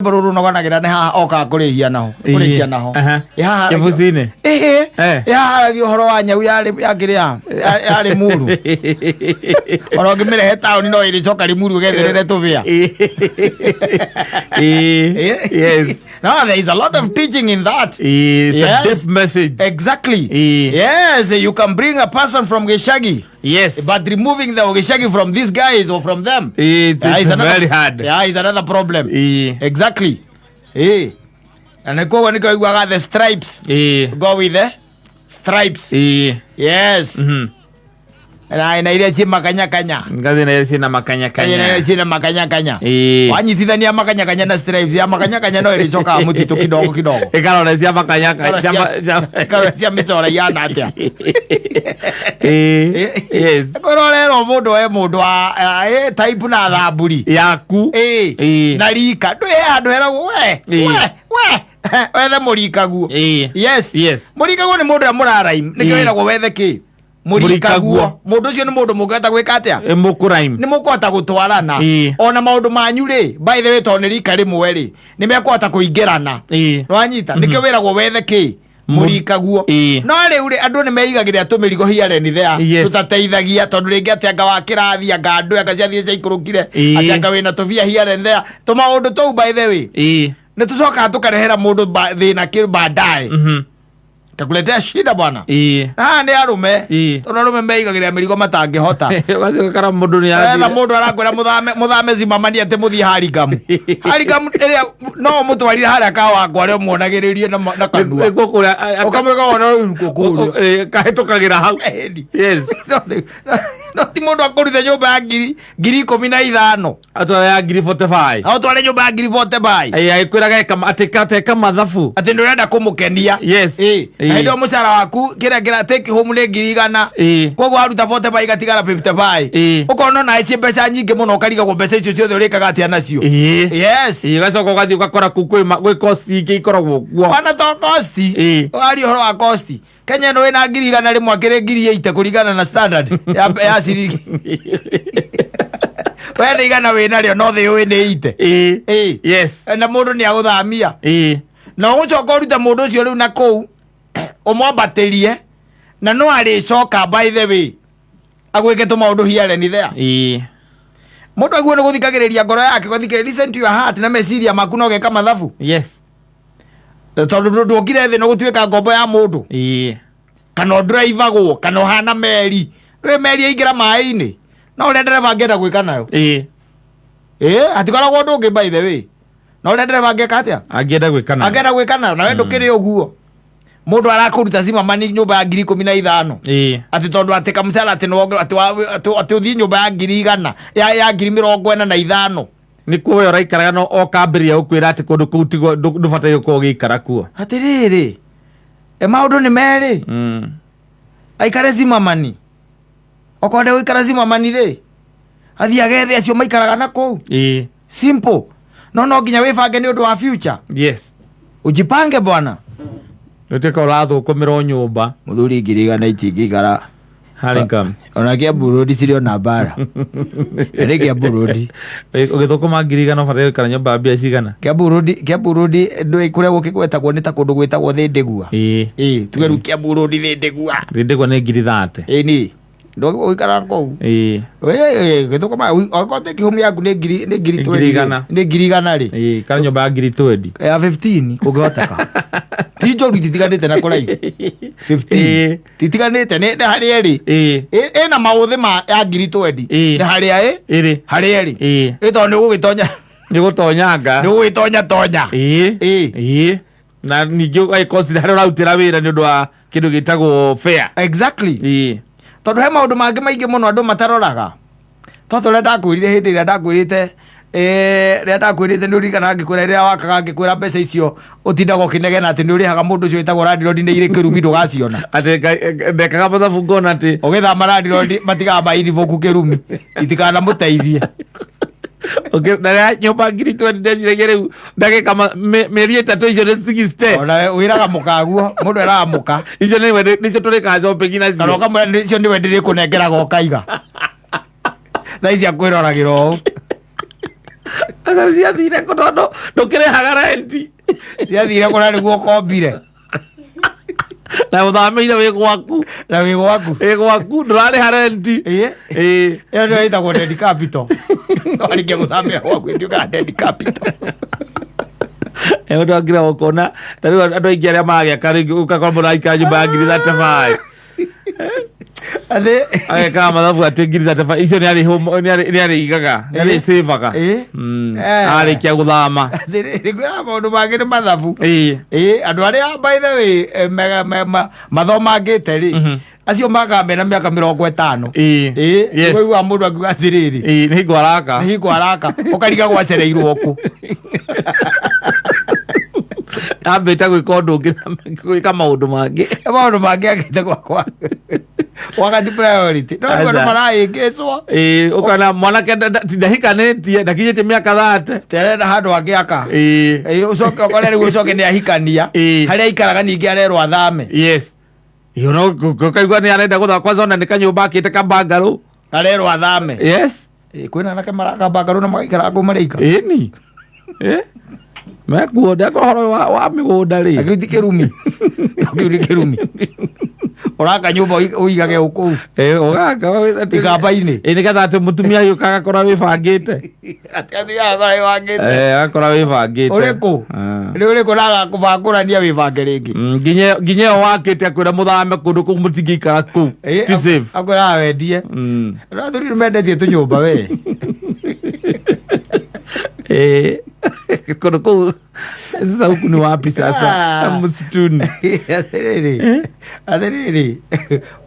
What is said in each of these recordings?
Rũrũ rũnoganagĩra nĩ haha okaga kũrĩhia naho, kũrĩkia naho. Aha. Ĩ haha Kĩbuci-inĩ? Ĩhĩ. Eh. Ĩ haha haragia ũhoro wa nyau yarĩ yakĩrĩa yarĩ muru. Ona ũngĩmĩrehe taũni no ĩrĩcoka Limuru ĩgetherere tũbĩa. Ĩĩ. Yes. No, there is a lot of teaching in that. It's a Yes. deep message. Exactly. Eh. Yes, you can bring a person from Gishagi. Yes. But removing the Gishagi from these guys or from them, It's is another, very hard. Yeah, is another problem. Ĩĩ. Exactly. Eh. Na nĩ koguo nĩkĩo iguaga the stripes. Ĩĩ. Go with the stripes. Ĩĩ. Yes. Na iria ciĩ makanyakanya. Ngathĩ na iria ciĩna Kanya makanyakanya. na iria ciĩna makanyakanya. Ĩĩ. Wanyitithania makanyakanya na stripes ya makanyakanya no ĩrĩcokaga mũtitũ kidogo kidogo. Ĩkarora cia makanyakanya. Ĩkarora cia mĩcoro ihana atĩa. Ĩĩ. Yes. Kwĩrorerwo mũndũ we mũndũ wa type na thamburi. Yaku. Ĩĩ. Ĩĩ. Na rika. Ndwĩ he handũ heragwo we. Ĩĩ. We. We. Wethe mũrikaguo. Ĩĩ. Yes. Yes. Mũrikaguo nĩ mũndũ ũrĩa mũraraim. Nĩkĩo Ĩĩ. wĩragwo wethe kĩ? Mũrikaguo. Mũrikaguo. Mũndũ ũcio nĩ mũndũ mũngĩhota gwĩka atĩa? Ĩ mũkũraim. Nĩ mũkũhota gũtwarana. Ĩĩ. Ona maũndũ manyu rĩ, by the way tondũ nĩ rika rĩmwe rĩ, nĩ mekũhota kũingĩrana. Ĩĩ. Nĩwanyita? Nĩkĩo wĩragwo wethe kĩ? Mũrikaguo. Ĩĩ. No rĩu rĩ, andũ nĩ meigagĩrĩra tũmĩrigo here and there Yes. tũtateithagia tondũ rĩngĩ atĩ anga wa kĩrathi anga andũ anga ciathire ciaikũrũkire Ĩĩ. atĩ anga wĩna tũbia here and there tũmaũndũ tũu by the way Ĩĩ. nĩ tũcokaga tũkarehera mũndũ thĩna kĩ baadaye kakuletea shida bwana. Ĩĩ. Haha nĩ arũme Ĩĩ. tondũ arũme meigagĩrĩra mĩrigo matangĩhota. Ũgathiĩ ũgakora mũndũ nĩ Wetha athire. mũndũ arakwĩra mũthame mũthame zimamani atĩ mũthiĩ harigamu harigamu ĩrĩa no ũmũtwarire harĩa kawangwa arĩa ũmuonagĩrĩrie na kanua. Nĩkuo kũrĩa ũkamwĩka wona rĩu nĩkuo kũrĩa. Kahĩtũkagĩra hau. Ĩni. Yes. No ti mũndũ akũrute nyũmba ya 15,000. Atwara ya ngiri 45. Aũtware nyũmba ya ngiri forty five. Ĩĩ, agĩkwĩraga atĩ ateka mathabu. Atĩ nĩ ũrenda kũmũkenia. Yes. Ĩĩ. Na Ĩĩ. hĩndĩ ĩyo mũcara waku kĩrĩa kĩra take home nĩ 100,000. Ĩĩ. Koguo waruta 45 igatigara 55. Ĩĩ. Ũkona ona ciĩ mbeca nyingĩ mũno ũkarigagwo mbeca icio ciothe ũrĩkaga atĩa nacio. Ĩĩ. Yes. Ĩĩ, ũgacoka ũgathiĩ ũgakora kũu kwĩ cost ingĩ ikoragwo kuo. Ona to cost. Ĩĩ. Ũraria ũhoro wa cost. Kenya ĩno wĩna 100,000 akĩrĩ 80,000 kũringana na standard ya ciringi. We nĩ igana wĩnarĩo no thĩ ũĩ nĩ ite. Ĩĩ. Ĩĩ. Yes. Na mũndũ nĩ agũthamia. Ĩĩ. Na ũgũcoka ũrute mũndũ ũcio rĩu na kũu ũmwambatĩrie na no arĩcoka by the way agwĩke tũmaũndũ here and there. Ĩĩ. Mũndũ aguo nĩ gũthikagĩrĩria ngoro yake gũthikĩrĩria, listen to your heart na meciria maku na ũgeka mathabu. Yes. Tondũ ndũkire thĩ no gũtuĩka ngombo ya mũndũ. Ĩĩ. Kana ũnduraivagwo kana ũhana meri wĩ meri yaingĩra maĩ-inĩ no ũrĩa ndereba angĩenda gwĩka nayo. Ĩĩ. Ĩĩ, hatikoragwo ũndũ ũngĩ by the way no ũrĩa ndereba angĩka atĩa Angĩenda gwĩka nayo. Angĩenda gwĩka nayo nawe ndũkĩrĩ ũguo mũndũ arakũruta cimamani nyũmba ya 15,000. Ĩĩ. Atĩ tondũ atĩ kamũcara atĩ nĩwongerwo atĩ atĩ ũthiĩ nyũmba ya 100,000 ya 45,000. Nĩkuo we ũraikaraga no okambĩrĩria gũkwĩra atĩ kũndũ kũu tiguo ndũbataire gũkorwo ũgĩikara kuo. Atĩrĩrĩ, e maũndũ nĩ merĩ. Aikare cimamani okorwo ndegũikara cimamani rĩ athiĩ agethe acio maikaraga na kũu. Ĩĩ. Simple. No nginya wĩbange nĩ ũndũ wa future. Yes. Ujipange bwana. Ũtuĩka ũrathũkũmĩra o nyũmba. Mũthuri 100,000 itingĩikara. Hurlingham. Ona Kiambu Road cirĩ ona mbara. Na nĩ Kiambu Road. Ũgĩthũkũma 100,000 ũbataire gũikara nyũmba ya mbia cigana? Kiambu Road, Kiambu Road ndũĩ kũrĩa gũkĩgwetagwo nĩ ta kũndũ gwĩtagwo Thĩndĩgua. Ĩĩ. Ĩĩ, tuge rĩu Kiambu Road Thĩndĩgua. Thĩndĩgua nĩ 30,000. Ĩĩ nĩ. Ndũgũikara kũu. Ĩĩ. Gĩthũkũma okorwo take home yaku nĩ ngiri Nĩ 20 ngiri rĩ, igana. nĩ 100,000 rĩ. Ĩĩ, kana nyũmba ya 20,000. Ya 15 kũngĩhoteka. Ti njũru ititiganĩte na kũraihu. 15. Ĩĩ. Titiganĩte nĩ harĩa ĩrĩ. Ĩĩ. Ĩna maũthĩ ma ya 20,000. Ĩĩ. Nĩ harĩa ĩ? Ĩrĩ. Harĩa ĩrĩ. Ĩĩ. Ĩ tondũ nĩ ũgũgĩtonya. Nĩ gũtonyanga. Nĩ ũgũgĩtonya tonya. Ĩĩ. Ĩĩ. Ĩĩ. Na ningĩ ũgagĩconsider harĩa ũrarutĩra wĩra nĩ ũndũ wa kĩndũ gĩtagwo fare. Exactly. Ĩĩ. Tondũ he maũndũ mangĩ maingĩ mũno andũ mataroraga. Tondũ ũrĩa ndakwĩrire hĩndĩ ĩrĩa ndakwĩrĩte rĩrĩa ndakwĩrĩte nĩ ũririkanaga ngĩkwĩra rĩrĩa wakaga ngĩkwĩra mbeca icio ũtindaga ũkĩnegena atĩ nĩ ũrĩhaga mũndũ ũcio wĩtagwo landlord nĩ irĩ kĩrumi ndũgaciona. Atĩ ndekaga mathabu ngona atĩ Ũgĩthama landlord matigaga ma invoke kĩrumi itikanamũteithie. Na rĩrĩa nyũmba 20,000 ndeciragia rĩu ndagĩka mĩeri 3 icio nĩ 60. Ona wĩraga mũkaguo mũndũ eraga mũka. Icio nĩcio tũrĩkaga shopping Kana nacio. ũkamwĩra icio nĩwe ndĩrĩkũnengeraga ũkaiga. Thaa ici akwĩroragĩra ũũ. Mbeca ciathire kũ tondũ ndũkĩrĩhaga renti Ciathire kũrĩa nĩguo ũkombire. Na ũthamĩire wĩ gwaku. Na wĩ gwaku. Wĩ gwaku ndũrarĩha renti. Ĩĩ. Ĩĩ. Ĩyo nĩyo ĩtagwo dead capital. Warĩkia gũthamĩra gwaku ĩtuĩkaga dead capital. Ũndũ angĩra ũkona ta rĩu andũ aingĩ arĩa maragĩaka rĩngĩ ũgakora mũndũ araikara nyũmba ya ngiri 35. Atĩ Agekaga mathabu atĩ ngiri 35 icio nĩ arĩigaga, nĩ arĩcĩvaga. Ĩĩ. Arĩkia gũthama. Atĩrĩrĩ, kwĩna maũndũ mangĩ nĩ mathabu. Ĩĩ. Ĩĩ, andũ arĩa by the way mathomangĩte rĩ, acio makaga mena mĩaka 50. Ĩĩ. Ĩĩ. Yes. Ũiguaga mũndũ akiuga atĩrĩrĩ, Ĩĩ, nĩ hingo araka. Nĩ hingo araka, ũkariga gwacereirwo kũ. Ambĩte gwĩka ũndũ ũngĩ gwĩka maũndũ mangĩ. Maũndũ mangĩ akĩte gwakwa wakati priority no rĩu andũ Aca. marahĩngĩcwo. Ĩĩ, ũkona mwanake ndahikanĩtie, ndakinyĩtie mĩaka 30. Terenda handũ angĩaka. Ĩĩ. Ĩĩ, ũcoke ũkore rĩu ũcoke nĩ ahikania. Ĩĩ. Harĩa aikaraga ningĩ arerwo athame. Yes. Ĩĩ, no ũkaigua nĩ arenda gũthama kwanza ona nĩ kanyũmba akĩte kambangarũ. Arerwo athame. Yes. Ĩĩ, kwĩna anake maraka mbangarũ na magaikara kũu marĩika. Ĩni. Ĩ? Mekuo ndekora ũhoro wa mĩgũnda rĩ. Akĩu ti kĩrumi, kĩu nĩ kĩrumi, ũraka nyũmba ũigage ũkũu. Ĩ, ũgaka Ikamba-inĩ. Ĩ, nĩgetha atĩ mũtumia agĩũka agakora wĩbangĩte. Atĩ athiaga akora wĩbangĩte. Ĩ, agakora wĩbangĩte. Ũrĩkũ? Ah. Nĩ ũrĩkũ na agakũbangũrania wĩbange rĩngĩ. Nginya ĩyo wakĩte akwĩra mũthame kũndũ kũu mũtingĩikara kũu. Ĩ, Ti safe. Akwĩraga wendie. No athuri nĩ mendetie tũnyũmba we. Ĩ, kũndũ kũu sasa huku ni wapi sasa? Ah. Msituni. Atĩrĩrĩ, atĩrĩrĩ,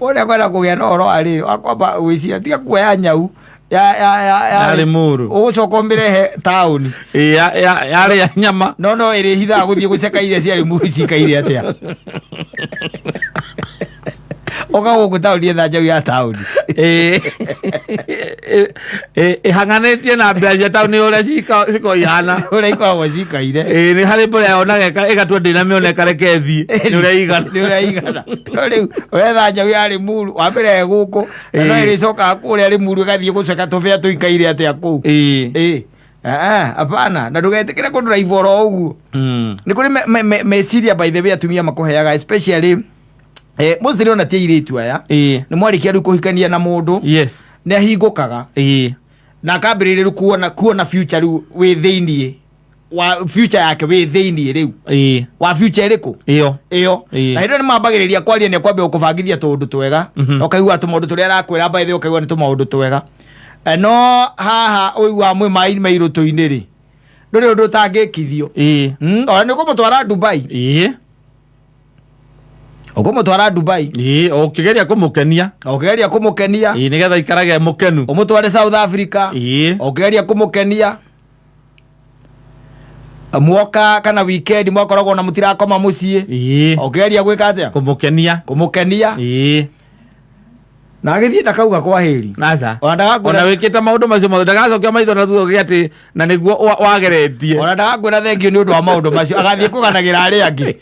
wona kwenda kũgĩa na ũhoro wa rĩrĩ wa kwamba gwĩciria, tiga kuoya nyau ya Ya Limuru. Ũgũcoka ũmĩrehe taũni. Ĩ, yarĩ ya nyama. No ĩrĩhithaga gũthiĩ gũceka iria cia Limuru cikaire atĩa. Ũka gũkũ taũni etha nyau ya taũni. Ĩ, ĩ, ĩhang'anĩtie na mbĩa cia taũni ũrĩa cikoragwo ihana. Ũrĩa ikoragwo cikaire. Ĩ, nĩ harĩ mbũrĩa yonaga ĩgatua ndĩnamĩona ĩkareke ĩthiĩ nĩ ũrĩa igana. Nĩ ũrĩa igana. No rĩu ũretha nyau ya Limuru wamĩrehe gũkũ na no Ĩĩ. ĩrĩcokaga kũrĩa Limuru ĩgathiĩ gũceka tũbĩa tũikaire atĩa kũu. Ĩ. Ĩĩ. Ah, hapana, na ndũgetĩkĩre kũndrive oro ũguo. Nĩ kũrĩ meciria by the way atumia makũheaga, especially mostly ona ti airĩtu aya. Ĩ. Nĩ mwarĩkia rĩu kũhikania na mũndũ, Yes. nĩ ahingũkaga Ĩ. Na akambĩrĩria rĩu kuona future rĩu wĩ thĩiniĩ wa future yake wĩ thĩiniĩ rĩu Ĩ. wa future ĩrĩkũ? Ĩyo. Ĩyo. Ĩĩ. Na hĩndĩ ĩyo nĩ mambagĩrĩria kwaria, nĩ akwambia gũkũbangithia tũũndũ twega, na ũkaigua tũmaũndũ tũrĩa arakwĩra by the way, ũkaigua nĩ tũmaũndũ twega. No haha ũiguaga mwĩ maĩ mairũtũ-inĩ rĩ, ndũrĩ ũndũ ũtangĩkithio. Ĩ. Ona nĩ ũkũmũtwara Dubai. Ĩ. Ũkũmũtwara Dubai. Ĩ, ũkĩgeria kũmũkenia. Ũkĩgeria kũmũkenia. Ĩ, nĩgetha aikarage mũkenu. Ũmũtware South Africa. Ĩ. Ũkĩgeria kũmũkenia, mwoka kana weekend mwakoragwo na mũtirakoma mũciĩ. Ĩ. Ũkĩgeria gwĩka atĩa? Kũmũkenia. Kũmũkenia. Ĩ. Na agĩthiĩ ndakauga kwa hĩri. Aca. Ona ndagakwĩra. Ona wĩkĩte maũndũ macio mothe ndagacokia maitho na thutha ũgĩ atĩ na nĩguo wageretie. Ona ndagakwĩra thengiũ nĩ ũndũ wa maũndũ macio, agathiĩ kũganagĩra arĩa angĩ,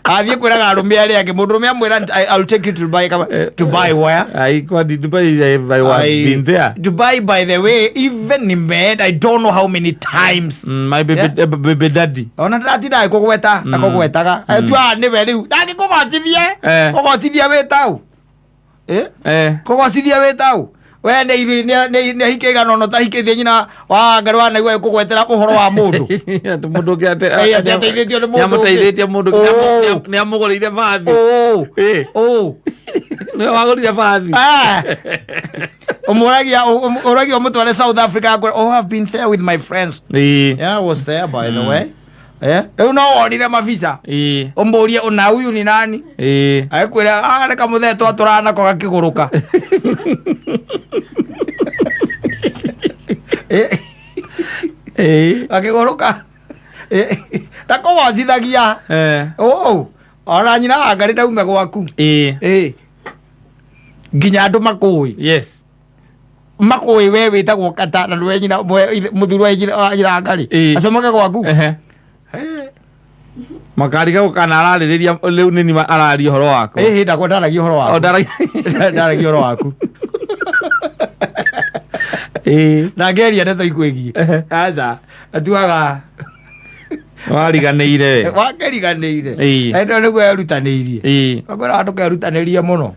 agathiĩ kwĩraga arũme arĩa angĩ, mũndũ ũrũme amwĩra, "I'll take you to Dubai," kama, "Dubai where?" Ai, kwani Dubai I have been there. Dubai, by the way, even nimeenda I don't know how many times. My baby, Yeah. baby daddy. Ona ndĩratinda kũgweta ndakũgwetaga tua nĩwe rĩu ndangĩkũgocithie. Kũgocithia wĩ tau. Eh? Kũgocithia wĩ tau we nĩ nĩ ahike igana ona ũtahikĩtie nyina wa Ngarĩ wanaigua kũgwetera ũhoro wa mũndũ. Atĩ mũndũ ũngĩ Ĩ, atĩ ateithĩtio nĩ mũndũ ũngĩ. nĩamũteithĩtie mũndũ ũngĩ, Oh. nĩamũgũrĩire bathi. Ũ. Ĩ. Ũ. Nĩwe wagũrire bathi. Ah. Ũmũragia ũragia ũmũtware South Africa, akwĩra, "Oh, I've been there with my friends." Ĩ. Yeah, I was there, by the way. Yeah. Rĩu no wonire mabica. Ĩ. Ũmbũrie ũna huyu ni nani? Ĩ. Agĩkwĩra, "Ah, nĩ kamũthee twatũraga nako gakĩgũrũka." Ĩ. Gakĩgũrũka. Ndakũgocithagia. Ũũ. Ona nyina wa Ngarĩ ndaume gwaku. Ĩ. Nginya andũ makũĩ. Yes. Makũĩ we wĩtagwo kata na nĩwe nyina mũthuri wa nyina wa Ngarĩ. Acomoke gwaku. Ehe. Makariga kana ararĩrĩria rĩu nĩ ni araria ũhoro wakwa. Ĩhĩ, ndakwa ndaragia ũhoro O waku. ndaragia. Ndaragia ũhoro waku. Na ngeria ndeto ikwĩgiĩ aca atuaga Wariganĩire. Wakeriganĩire. Endo nĩguo erutanĩirie. Akwĩra andũ kerutanĩrie mũno.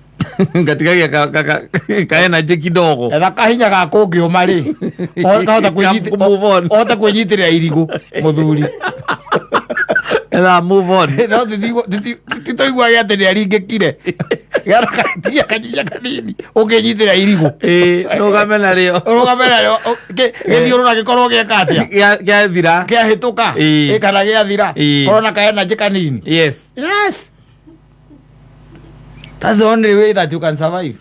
Ngatigagia ka energy kidogo. Etha kahinya ga kũngĩũma rĩ, ũkahota Move on. ũhote kwĩnyitĩrĩra irigũ mũthuri. Etha move on. No titoiguage atĩ nĩ aringĩkire. Gera kahinya kanini ũkĩnyitĩrĩra irigũ. Ĩĩ, rũgame narĩo. Ũrũgame narĩo gĩthiũrũra gĩkorwo gĩeka atĩa? Gĩathira. Kĩahĩtũka. Ĩĩ. Ĩ, kana gĩathira. Ĩĩ. Korwo na ka energy kanini. Yes. Yes. That's the only way that you can survive.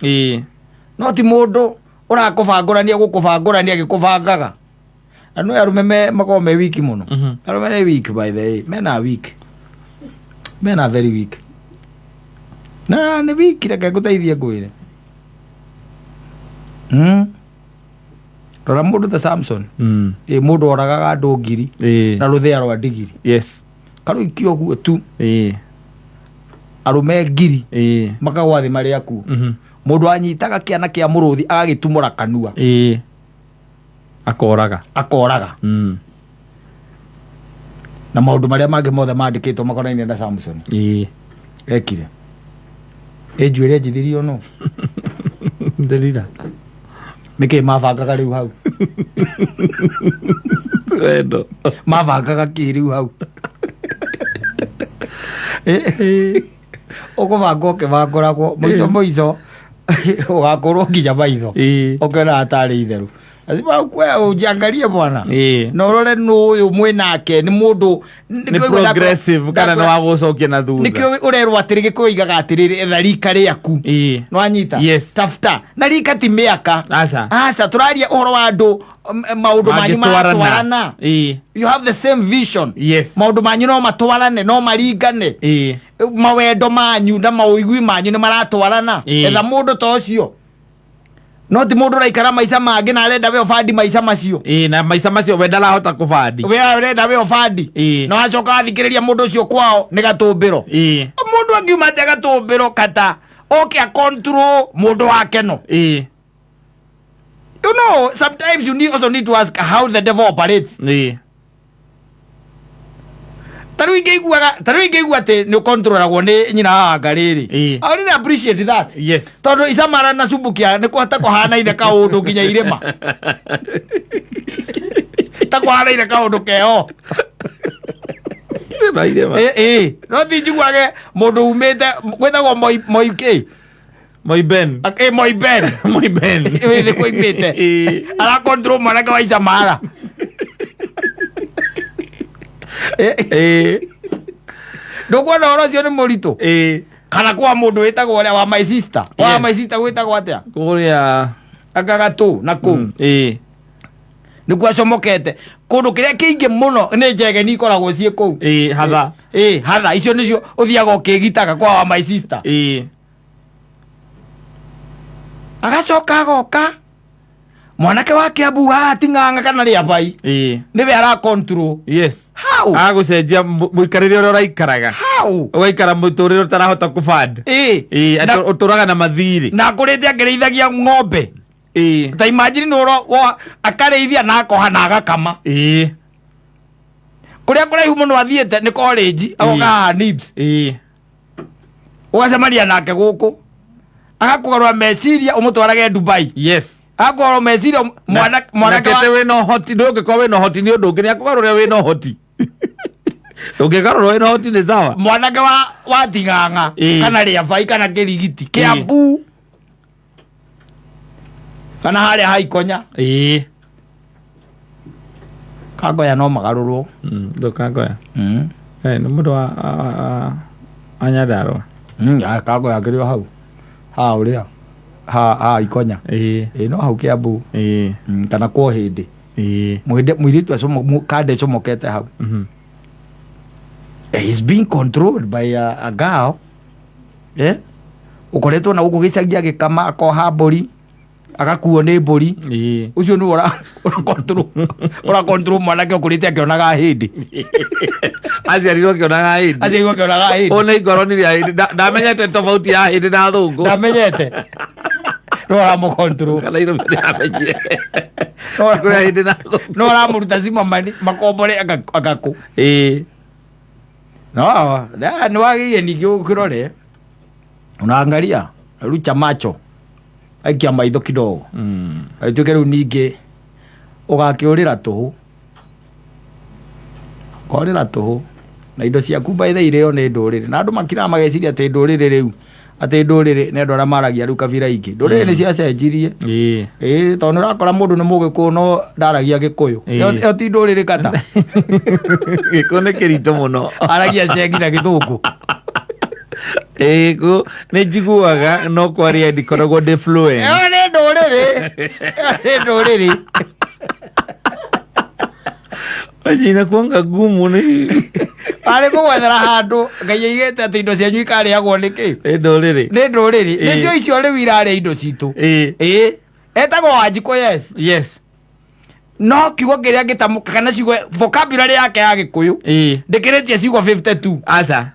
No ti mũndũ ũrakũbangũrania gũkũbangũrania agĩkũbangaga. Na nĩ arũme me makoragwo me weak mũno. Arũme nĩ weak, by the way. Men are weak. Men are very weak. Na nĩ weak, reke ngũteithie ngwĩre. Rora mũndũ ta Samson. Ĩ, mũndũ oragaga andũ 1000 na rũthĩa rwa ndigiri. Karũikio ũguo tu. Arũme 1000 makagwa thĩ marĩ akuũ. Mũndũ anyitaga kĩana kĩa mũrũthi agagĩtumũra kanua. Akoraga. Akoraga. Na maũndũ marĩa mangĩ mothe mandĩkĩtwo makonainie na Samson. Ekire. Ĩ njuĩrĩ enjithirio no. Ndĩrira. Nĩkĩ mabangaga rĩu hau? Wendo. Mabangaga kĩ rĩu hau? Ũkũbanga ũkĩbangũragwo mũico mũico ũgakorwo nginya maitho. Ũkĩona atarĩ itherũ. Lazima ukwe ujiangalie bwana. Na ũrore nũ ũyũ mwĩnake nĩ mũndũ Nĩ progressive kana nĩ wa gũcokia na thutha. Nĩkĩo ũrerwo atĩrĩ, gĩkũyũ igaga atĩrĩrĩ, etha rika rĩaku. Nĩwanyita? Yes. Tafuta. Na rika ti mĩaka. Aca. Aca, tũraria ũhoro wa andũ maũndũ manyu maratwarana. You have the same vision. Yes. Maũndũ manyu no matwarane, no maringane. Mawendo manyu na maũigui manyu nĩ maratwarana. Etha mũndũ ta ũcio. No ti mũndũ ũraikara maica mangĩ na arenda we ũbandi maica macio. Ĩĩ, na maica macio we ndarahota kũbandi. We arenda we ũbandi. Na wacoka wathikĩrĩria mũndũ ũcio kwao nĩ gatũmbĩro. Mũndũ angiuma atĩa gatũmbĩro kata oke a control mũndũ wake no. You know, sometimes you also need to ask how the devil operates. Ta rĩu ingĩiguaga, ta rĩu ingĩigua atĩ nĩ ũkontrolagwo nĩ nyina wa anga rĩrĩ. I really appreciate that. Tondũ Isamara na Subukia nĩ kũhota kũhanaine kaũndũ nginya irĩma. Ta kũhanaine kaũndũ keho. Na irĩma. Ĩ, no ti njiguage mũndũ umĩte gwĩtagwo Moi Moi kĩ? Moi Ben. Ĩ, Moi Ben. Moi Ben. Ĩ, nĩ kũimĩte. Ara control mwanake wa Isamara. Ndũkuona ũhoro ũcio nĩ mũritũ? Kana kwa mũndũ wĩtagwo ũrĩa wa my sister. Wa my sister gwĩtagwo atĩa? Kũrĩa Akagatũ na kũu. Nĩkuo acomokete. Kũndũ kĩrĩa kĩingĩ mũno nĩ njegeni ikoragwo ciĩ kũu. Hatha. Hatha icio nĩcio ũthiaga ũkĩgitaga kwa wa my sister. Agacoka agoka mwanake wa Kiambu haha ti ng'ang'a kana rĩabai. Nĩwe ara control. Yes. How? Agũcenjia mũikarĩre ũrĩa ũraikaraga. How? Ũgaikara mũtũrĩre ũtarahota kũband. Atĩ ũtũraga na mathirĩ. Na akũrĩte akĩrĩithagia ng'ombe. Ta imagine nĩ ũro akarĩithia na akoha na agakama. Kũrĩa kũraihu mũno athiĩte nĩ college, agoka haha NIBS. Ũgacemania nake gũkũ. Agakũgarũra meciria ũmũtwarage Dubai. Yes. Agakũgarũra meciria mwanake wa wĩna ũhoti, ndũngĩkorwo wĩna ũhoti nĩ ũndũ ũngĩ, nĩ akũgarũra wĩna ũhoti. Ũngĩgarũra wĩna ũhoti nĩ sawa. Mwanake wa Ting'ang'a kana Rĩabai kana Kĩrigiti, Kĩambu kana harĩa Haikonya. Kangoya no magarũrwo. Ndũkangoya. Nĩ mũndũ wa Nyandarũa. Kangoya akĩrĩ o hau. Ha ũrĩa. Ha Ikonya. No hau Kĩambu. Kana kwa Ũhĩndĩ. Mũhĩndĩ, mũirĩtu kanda ĩcomokete hau. He's being controlled by a girl. Ũkoretwo na gũkũ gĩcagi agĩkama akoha mbũri, agakuo nĩ mbũri. Ũcio nĩwe ũra control mwanake ũkũrĩte akĩonaga hĩndĩ. Aciarirwo akĩonaga hĩndĩ. Aciarirwo akĩonaga hĩndĩ. Ũyũ nĩ ikoroni rĩa hĩndĩ. Ndamenyete tofauti ya hĩndĩ na thũngũ. Ndamenyete. No ũramũ-control. Nairobi nĩ amenyire. Kũrĩa hĩndĩ na No ũramũruta cimamani makombore agakũ. Ĩĩ. No, nĩ wagĩrĩire ningĩ ũkĩrore. Unaangalia rucha macho. Aikia maitho kidogo. Ituĩke rĩu ningĩ ũgakĩũrĩra tũhũ. Ũkorĩra tũhũ. Na indo ciaku by the way irĩo nĩ ndũrĩrĩ. Na andũ makiraga mageciria atĩ ndũrĩrĩ rĩu atĩ ndũrĩrĩ nĩ andũ arĩa maragia rĩu kabira ingĩ. Ndũrĩrĩ nĩ ciacenjirie. Ĩĩ. Ĩĩ tondũ nĩ ũrakora mũndũ nĩ mũgĩkũyũ no ndaragia gĩkũyũ. Ĩĩ. Ĩyo ti ndũrĩrĩ kata. Gĩkũyũ nĩ kĩritũ mũno. Aragia cengi na gĩthũngũ. Ĩĩ, nĩ njiguaga no kwaria ndikoragwo ndĩ fluent. Ĩyo nĩ ndũrĩrĩ. Ĩyo nĩ ndũrĩrĩ. Aje inakuanga gumu nĩ Arĩ kũgwethera handũ Ngai aigĩte atĩ indo cianyu ikarĩagwo nĩ kĩ? Nĩ ndũrĩrĩ. Nĩ ndũrĩrĩ. Ĩĩ. Nĩcio icio rĩu irarĩa indo citũ. Ĩĩ. Ĩĩ. Etagwo Wanjikũ yes. Yes. No kiugo kĩrĩa ngĩtamũka kana ciugo vocabulary yake ya Gĩkũyũ Ĩĩ. ndĩkĩrĩtie ciugo 52. Aca.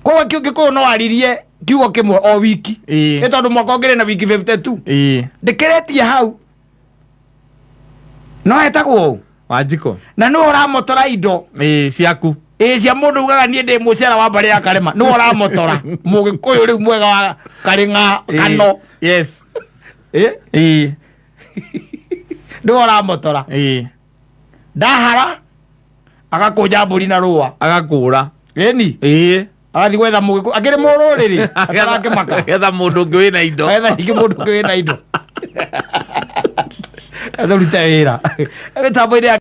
Koguo Gĩkũyũ no aririe kiugo kĩmwe o wiki. Ĩĩ. Nĩ tondũ mwaka ũngĩrĩ na wiki 52. Ĩĩ. Ndĩkĩrĩtie hau. No etagwo ũũ. Wanjikũ. Na nĩwe ũramotora indo. Ĩĩ, ciaku. Ĩĩ cia mũndũ ugaga niĩ ndĩ mũcera wa mbarĩ ya Karema. Nĩwe ũramotora. Mũgĩkũyũ rĩu mwega wa Karĩng'a Ĩĩ. Kano. Yes. Ĩĩ. Ĩĩ. Nĩwe ũramotora. Ĩĩ. Ndahara agakũnja mbũri na rũa. Agakũra. Ĩni. Ĩĩ. Agathiĩ gwetha mũgĩkũyũ akĩrĩ mũrũrĩrĩ atarakĩmaka. Getha mũndũ ũngĩ wĩna indo. Etha ningĩ mũndũ ũngĩ wĩna indo. Atũrute wĩra. Mĩtambo-inĩ ya